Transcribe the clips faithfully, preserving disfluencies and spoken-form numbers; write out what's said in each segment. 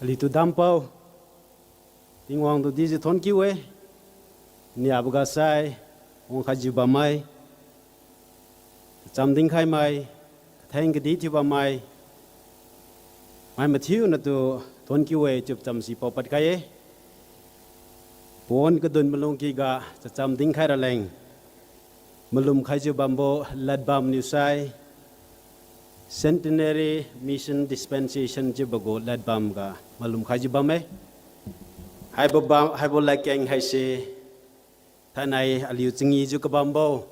Aliutu dampao, Tingwang tu dijiu thonkiu-e, niaboga sai, wangkhaijiu bammai, cham dinkhai mai, katheng kadi thiu bammai, mai mathiu natu thonkiu-e chiu chamsi paopad khai-e. Pawan kadun malungkyga chacham dinkhai raleng, malum khaijiu bambo ladbam niusai, Centenary Mission Dispensation chiubo gu ladbamga malum khaijiu bamme. Haibo bam, haibo ladkeng haise, thainai aliu changijiu kabambo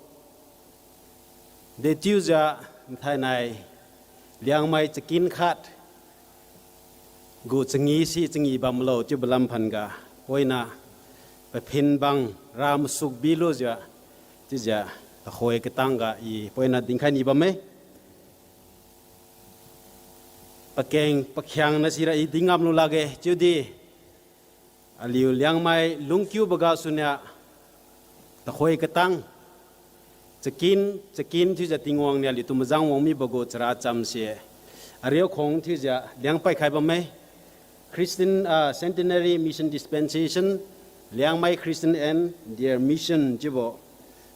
dechiujiu, thainai Liangmai chakin khat gu changi si changi bamlo chiubo lamphan ga, poina paphin bang ra masuk bilujiu, chiujiu, takhoi katangga i poina dinkhai ni bamme. Pakeng pakhiangna sira i dingamlu lakge chiudi, aliu Liangmai lungkiubo gasuniu, takhoi katang, chakin, chakin thiujiu Tingwang niu aliutu majang wang mibo gu chara chamse, ariakhuang thiujiu liangpai khai bamme. Christian, ah, Centenary Mission Dispensation, Liangmai Christian and their Mission chiubo,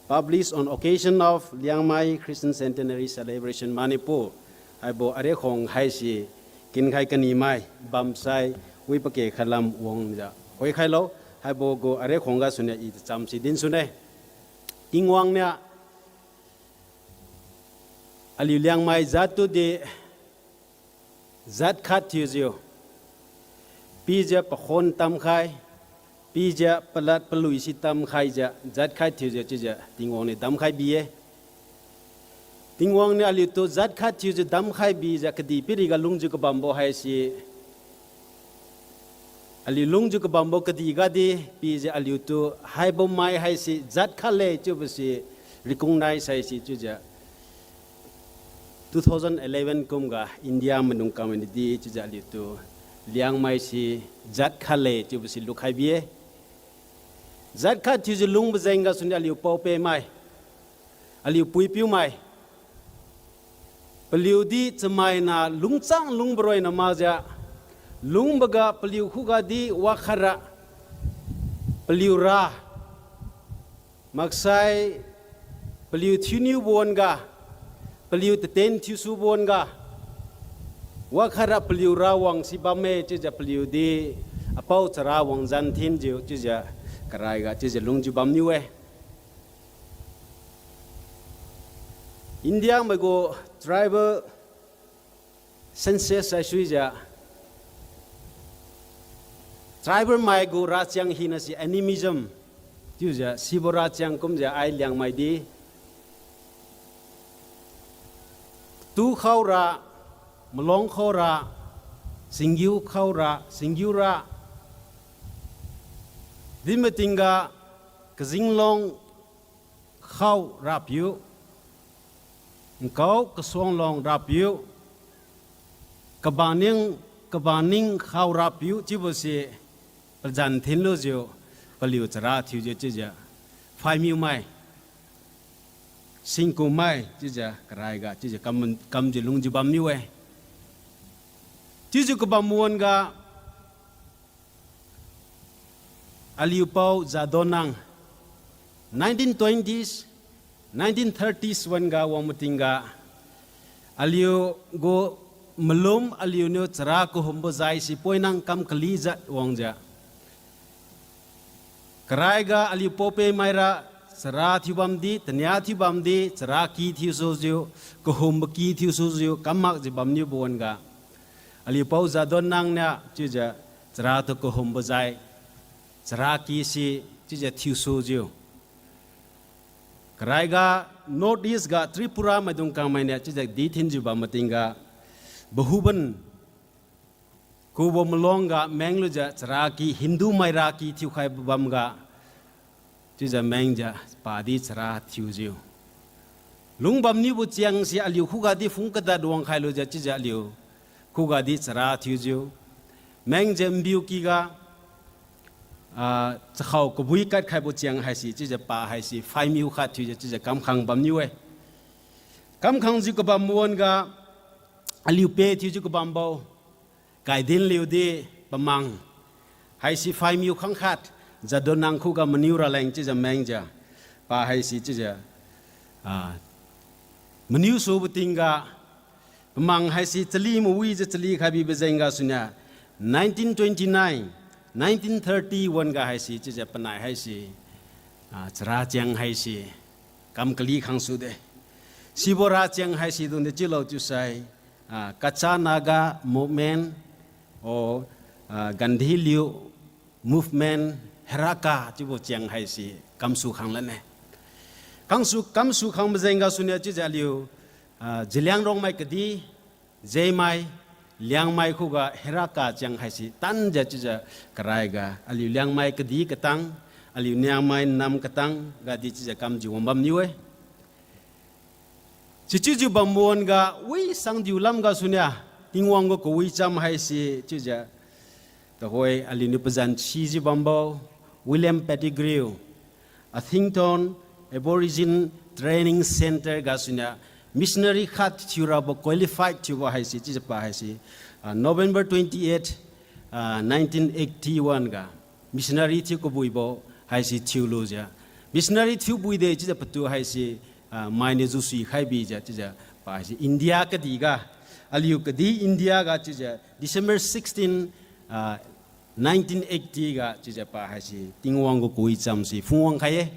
published on occasion of Liangmai Christian Centenary Celebration, Manipur. Haibo ariakhuang haise, kinkhai kanimai bamsai, wi pake khailam wangjiu khoikhailo, haibo gu ariakhuang gasuniu i chamsi dinsune. Tingwang niu aliu Liangmai jat tudi jat khat thiujiu, pijiu pakhon tamkhai, pijiu palad palui si tamkhaijiu, jat khat thiujiu chiujiu Tingwang niu damkhai bi-e. Tingwang niu aliutu jat khat thiujiu damkhai bijiu kadihpiriga lungjiu kabambo haise, aliu lungjiu kabambo kadihgadi, pijiu aliutu haibo mai haise jat khat le chiubose recognize haise chiujiu two thousand eleven kumga India maidung community chiujiu aliutu Liangmai si jat khat le chiubose lukhai bi-e. Jat khat thiujiu lungbo jeng gasuniu aliu pao-peh mai, aliu pui-piu mai, paliudi chamaina lungchang lungbo roi na makjiu, lungboga paliu khugadi wakhaira, paliura, maksai paliu thiuniubo wan-ga, paliu taten thiusubo wan-ga, wakhaira paliura wang si bamme chiujiu paliudi apao chara wang zan thinjiu chiujiu karaiga chiujiu lungjiu bamniu-e. India mai gu tribal census saisuijiu, tribal mai gu rachiang hinase animism chiujiu sibo rachiang kumjiu ai Liangmai di tu khaora, malong khaora, singgiu khaora, singgiura, di matingga kazinglong khao rapiu, nkao kasuanglong rapiu, kabaning, kabaning khao rapiu chiubose pazan thinlujiu, paliu chara thiujiu chiujiu, phaimiumai, singkummai chiujiu karaiga chiujiu kam, kamjiu lungjiu bamniu-e. Chiujiu kabam wan-ga, aliu pao Jadonang, nineteen twenties, nineteen thirties wan-ga wang matingga, aliu gu malum aliuniu chara kahumbo jai si poinang kam kali jat wangjiu, karaiga aliu pao-peh maira chara thiubamdi, tania thiubamdi, chara ki thiusujiu, kahumbo ki thiusujiu kam makjiu bamniubo wan-ga, aliu pao Jadonang niu chiujiu chara tu kahumbo jai, chara ki si chiujiu thiusujiu, karaiga North East ga Tripura maidung kangmai niu chiujiu di thinjiu bam matingga, Bahuban kubo malongga menglujiu chara ki, Hindu maira ki thiukhai bamga, chiujiu mengjiu padi chara thiujiu, lungbamniubo chiangse aliu khugadi phung kadad wangkhai lujiu chiujiu aliu khugadi chara thiujiu, mengjiu mbiu kiga, ah, chakhao kabui kadkhaibo chiang haise chiujiu pa haise phaimiu khat thiujiu chiujiu kamkhang bamniu-e. Kamkhangjiu kabam wan-ga, aliu pe thiujiu kabambo Kaidinliu di, Pamang haise phaimiu khangkhat, Jadonang khuga maniu raleng chiujiu mengjiu, pa haise chiujiu, ah, maniu subo tingga, pamang haise chali mawijiu chali khaibibo jeng gasuniu, nineteen twenty-nine, nineteen thirty-one ga haise chiujiu panai haise, ah, chara chiang haise kam kali khangsude. Sibo racheng haise dungde chiulo chiusai, ah, Kacha Naga movement, o, ah, Gandhi liu movement, Heraka chiubo chiang haise kamsu khang lane. Kangsu, kamsu khangbo jeng gasuniu chiujiu aliu, ah, Zeliangrong mai kadi, Zemai, Liangmai khuga Heraka chiang haise tanjiu chiujiu karaiga aliu Liangmai kadi katang, aliu Liangmai nam katang gadi chiujiu kamjiu wang bamniu-e. Sichiujiu bambo wan-ga wi sangdiu lam gasuniu, Tingwang gu kawicham haise chiujiu, tuhoi aliuniu pazan sijiu bambo, William Pettigrew, Athington Aborigine Training Centre gasuniu, missionary khat thiurabo qualified thiubo haise chiujiu pa haise, ah, November twenty-eight, ah, nineteen eighty-one ga, missionary thiu kabuibo haise thiulujiu, missionary thiubuide chiujiu patu haise, ah, mainiu jusui khaibijiu chiujiu pa haise India kadihga, aliu kadi India ga chiujiu December sixteen, ah, nineteen eighty ga chiujiu pa haise Tingwang gu kawicham se phungwang khai-e.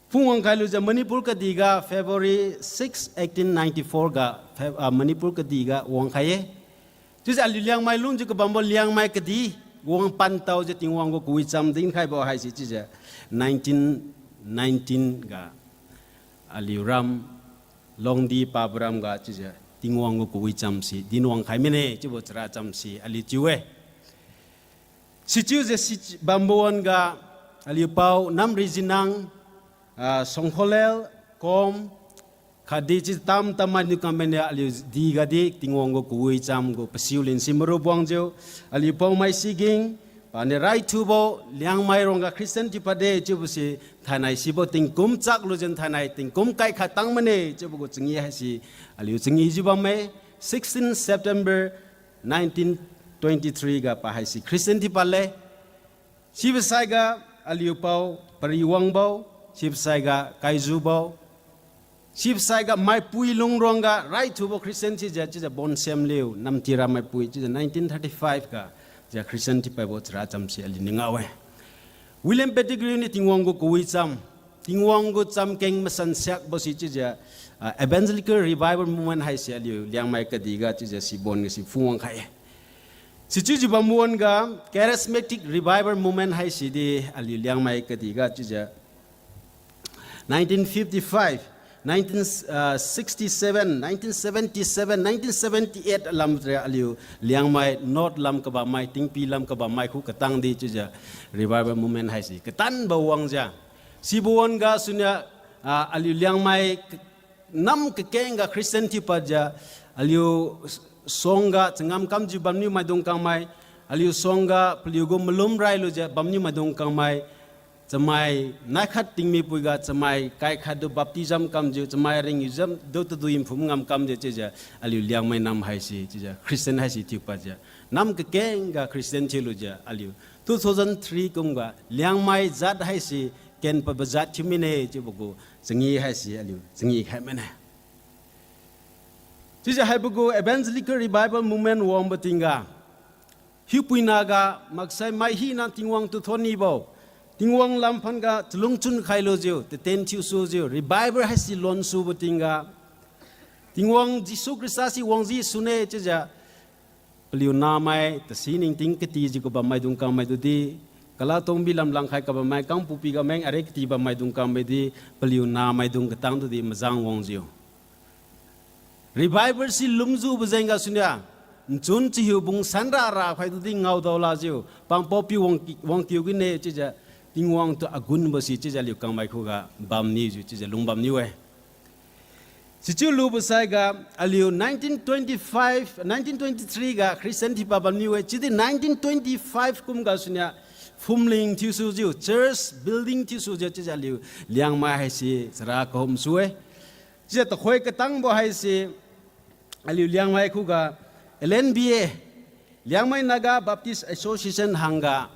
Phungwang khailujiu Manipur kadihga February six, eighteen ninety-four ga Feb-, ah, Manipur kadihga wangkhai-e. Chiujiu aliu Liangmai lungjiu kabambo Liangmai kadih wang pantaojiu Tingwang gu kawicham dinkhaibo haise chiujiu nineteen nineteen ga aliu ram Longdi pabo ram ga chiujiu Tingwang gu kawicham se dinwang khai mine chiubo chara cham se aliu chiu-e. Sichiujiu si bambo wan-ga aliu pao Namrijinang, ah, Songkholel, Kom, khatdi chi tam tamai niu kam mane aliu digadi Tingwang gu kawicham gu pasiu lin si marup wangjiu, aliu pao Maisiging, paniu raithubo, Liangmai rongga Christian thiupad de chiubo se thainai sibo tingkum chaklujiu thainai tingkum kai khat tang mane chiubo gu changi haise aliu changijiu bamme, sixteen September nineteen twenty-three ga pa haise Christian thiupad le. Sibo saiga aliu pao Pariwangbo, sibo saiga Kaijubo, sibo saiga Maipui Lungruangga raithubo Christian thiujiu chiujiu Bonsem Liu, Namtira Maipui chiujiu nineteen thirty-five ga chiujiu Christian thiupadbo chara cham se aliu ningao-e. William Pettigrew niu Tingwang gu kawicham, Tingwang gu chamkeng masan siakbo si chiujiu, ah, Evangelical Revival Movement haise aliu Liangmai kadihga chiujiu si bon ga si phungwang khai-e. Sichiujiu bambo wan-ga Charismatic Revival Movement haisi di aliu Liangmai kadihga chiujiu nineteen fifty-five, nineteen, ah, sixty-seven, nineteen seventy-seven, nineteen seventy-eight lam tra aliu Liangmai North lam kabammai, Tingpi lam kabammai khu katang di chiujiu Revival Movement haise katanbo wangjiu. Sibo wan-ga suniu, ah, aliu Liangmai k-, nam kakengga Christian thiupadjiu, aliu s-, suangga changam kamjiu bamniu maidung kangmai, aliu suangga paliugu malum railujiu bamniu maidung kangmai, chamai naikhat tingmipuiga chamai kaikhat du baptism kamjiu, chamai ringjiu du tadui nphum ngam kamjiu chiujiu, aliu Liangmai nam haise chiujiu Christian haise thiupadjiu, nam kakengga Christian thiulujiu aliu two thousand three kumga Liangmai jat haise kenpadbo jat thiu mine chiubo gu changi haise aliu changi khai mane. Chiujiu haibo gu Evangelical Revival Movement wangbo tingga, hiupuinaga maksai mai hina Tingwang tu thon nibo, Tingwang lamphanga chalungchun khailujiu, taten thiusujiu, revival haise lonsubo tingga, Tingwang Jesu Khrista si wangjiu sune chiujiu, paliu namai tasi ningting katijiu kabammaidung kangmai tudi, Kalatongbi lam langkhai kabammai, Kangpokpi ga meng are kati bammaidung kangmai di, paliu namaidung katang tudi majang wangjiu, revival si lumjubo jeng gasuniu, nchun chahiu bung sanra ra khaitudi ngaodao lajiu, pangpao piu wang, wangkiu gine chiujiu, Tingwang tu agunbo si chiujiu aliu kangmai khuga bamnijiu chiujiu lungbamniu-e. Sichiu lubo saiga, aliu nineteen twenty-five, nineteen twenty-three ga Christian thiupad bamniu-e, chiudi nineteen twenty-five kumga suniu, phumling thiusujiu, church building thiusujiu chiujiu aliu Liangmai haise chara kahum su-e. Chiujiu tuhoi katangbo haise, aliu Liangmai khuga L N B A, Liangmai Naga Baptist Association hangga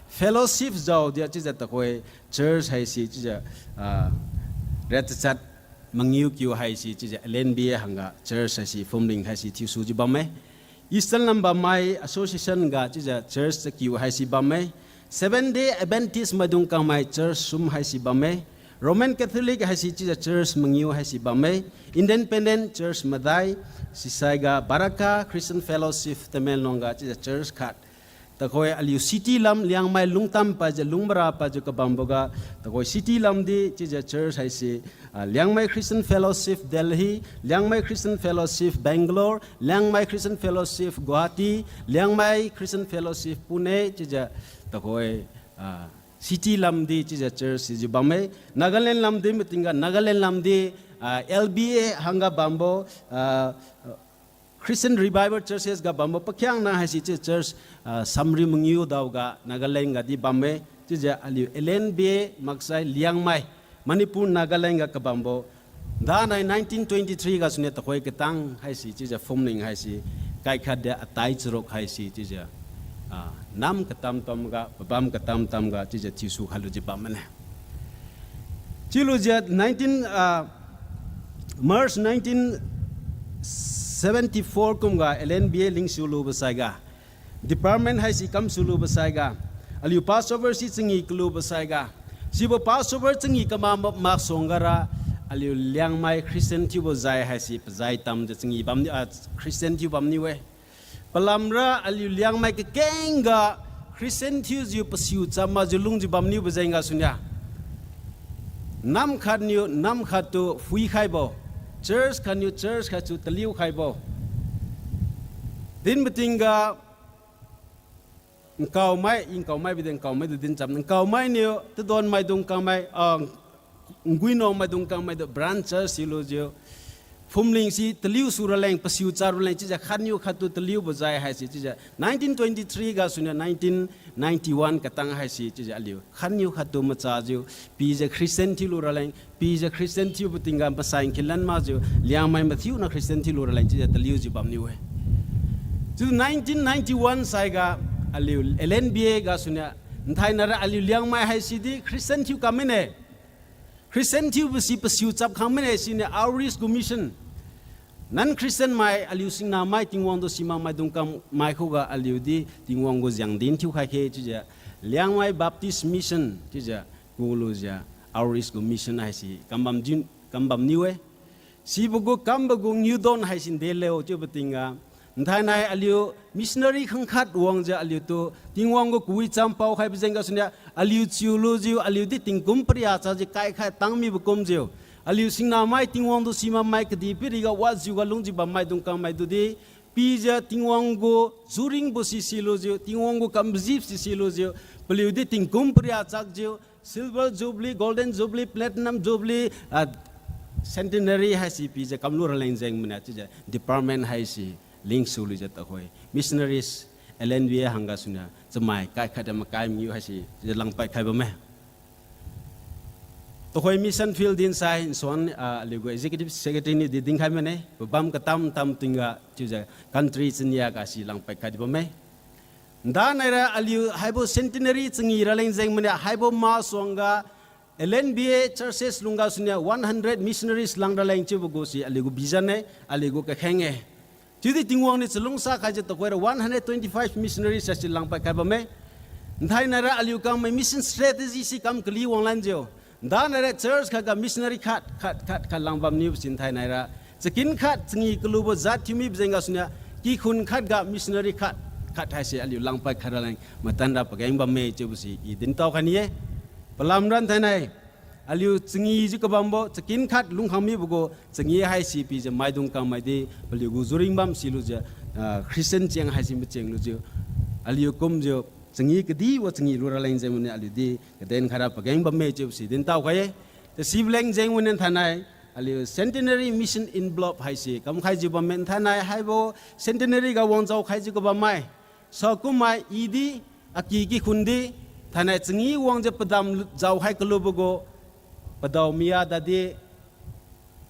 fellowship jaojiu chiujiu tuhoi church haise chiujiu, ah, red chat mangiu kiu haise chiujiu L N B A hangga church haise phumling haise thiusujiu bamme. Eastern Lambammai Association ga chiujiu church chakiu haise bamme. Seventh Day Adventist maidung kangmai church sum haise bamme. Roman Catholic haise chiujiu church mangiu haise bamme. Independent church madai, sisaiga Baraka Christian Fellowship Tamenglong ga chiujiu church khat. Tuhoi aliu city lam Liangmai lungtam pajiu lungmara pajiu kabamboga, tuhoi city lamdi chiujiu church haise, ah, Liangmai Christian Fellowship Delhi, Liangmai Christian Fellowship Bangalore, Liangmai Christian Fellowship Guwahati, Liangmai Christian Fellowship Pune chiujiu tuhoi, ah, city lamdi chiujiu church sijiu bamme. Nagaland lamdi matingga Nagaland lamdi, ah, L B A hangga bambo, ah, Christian Revival Churches ga bambo pakhiangna haise chiu church, ah, samri mangiu daoga Nagaland gadi bamme. Chiujiu aliu L N B A maksai Liangmai, Manipur, Nagaland ga kabambo. Danai nineteen twenty-three gasuniu tuhoi katang haise chiujiu phumling haise, kaikhatdi atai charuk haise chiujiu, ah, nam katam tamga, pabam katam tamga chiujiu thiusu khailujiu bammane. Chiulujiu nineteen, ah, March nineteen seventy-four kumga L N B A lingsu lubo saiga, department haise kamsu lubo saiga, aliu Passover si changi kalubo saiga, sibo Passover changi kama ma, masuangga ra, aliu Liangmai Christian thiubo jai haise pajai tamjiu changi bamni, ah, Christian thiu bamniu-e. Palamra aliu Liangmai kakengga Christian thiujiu pasiu cham makjiu lungjiu bamniubo jeng gasuniu, nam khatniu nam khattu phuikhaibo, church khatniu church khattu taliu khaibo. Din matingga nkaomai, nkaomai bide nkaomai tu dincham, nkaomai niu tadon maidung kangmai, ah, nguinang maidung kangmaitu branch church silujiu, phumling si taliu su raleng, pasiu cha raleng chiujiu khatniu khattu taliubo jai haise chiujiu nineteen twenty-three gasuniu nineteen ninety-one katang haise chiujiu aliu khatniu khattu machajiu, pijiu Christian thiulu raleng, pijiu Christian thiubo tingga masan khilan makjiu, Liangmai mathiuna Christian thiulu raleng chiujiu taliujiu bamniu-e. Chiu nineteen ninety-one saiga aliu L N B A gasuniu, nthainaira aliu Liangmai haisidi Christian thiu kam mine. Christian thiubo si pasiu chap khang mine siniu outreach gu mission. Non-Christian mai, aliu singnamai Tingwang tu simak maidung kangmai khuga aliudi Tingwang gu jengdin thiukhai khe chiujiu, Liangmai Baptist Mission chiujiu kulujiu, outreach gu mission haise kambam jin, kambam niu-e. Sibo gu kambo gu ngiudon haise deleo chiubo tingga, nthainai aliu missionary khangkhat wangjiu aliutu Tingwang gu kawicham paokhaibo jeng gasuniu, aliu chiulujiu aliudi tingkum paria chajiu kaikhai tangmibo kumjiu, aliu singnamai Tingwang tu simak mai kadihpiriga wajiuga lungjiu bam maidung kangmai tudi, pijiu Tingwang gu juringbo si silujiu, Tingwang gu kamjip si silujiu, paliudi tingkum paria chakjiu, Silver Jubilee, Golden Jubilee, Platinum Jubilee, ah, Centenary haise pijiu kamlu raleng jeng mane chiujiu department haise lingsu lujiu tuhoi missionaries, L N B A hangga suniu chamai kaikhaijiu makai mangiu haise chiujiu langpad khai bamme. Tuhoi mission field dinsai nsuan, ah, aliu gu executive secretary niudi dinkhai mane, pabam katam tam tingga chiujiu country chania gasi langpad khai di bamme. Ndanaira aliu haibo centenary changi raleng jeng mane haibo masuangga L N B A churches lungga suniu one hundred missionaries lang raleng chiubo gu si aliu gu vision-e, aliu gu kakheng-e. Chiudi Tingwang niu chalungsa khaijiu tuhoira one hundred twenty-five missionaries haise langpad khai bamme. Nthainaira aliu kangmai mission strategy si kam kali wanglanjiu, ndanaira church khatga missionary khat, khat, khat, khat langbam niu si nthainaira chakin khat changi kalubo jat thiumibo jeng gasuniu, kikhun khatga missionary khat, khat haise aliu langpad khai raleng matanra pageng bamme chiubo si i dintao khai ni-e. Palamra nthainai aliu changijiu kabambo chakin khat lungkhang mibo gu changi haise pijiu maidung kangmai di paliu gu juring bam silujiu, ah, Christian chiang haise machenglujiu, aliu kumjiu changi kadibo changi lu raleng jeng mane aliudi kaden khaira pageng bamme chiubo si dintao khai-e. Tasibo leng jeng mane nthainai aliu Centenary Mission Envelope haise kamkhaijiu bamme nthainai haibo Centenary ga wangjao khaijiu kabammai, saokummai idi, aki kikhun di, thainai changi wangjiu padam jao khai kalubo gu padao mia dadi,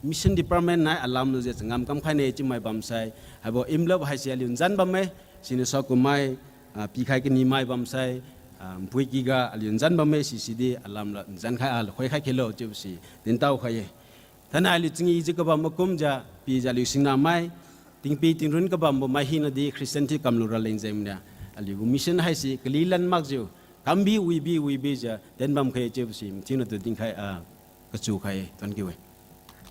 Mission Department nai alamlujiu changam kamkhaine chiumai bamsai, haibo envelope haise aliu nzan bamme. Siniu saokum mai, ah, pikhai kani mai bamsai, ah, npui kiga aliu nzan bamme sisidi alamla nzan khai, ah, khoi khai khelo chiubo si dintao khai-e. Thainai aliu changijiu kabam makumjiu pijiu aliu singnamai, tingpi tingrun kabambo mai hinadi Christian thiu kamlu raleng jengniu, aliugu mission haise kalilan makjiu, kambi wibi wibijiu tenbam khai chiubo si mathiuna tu dinkhai, ah, kachu khai-e, thank you-e.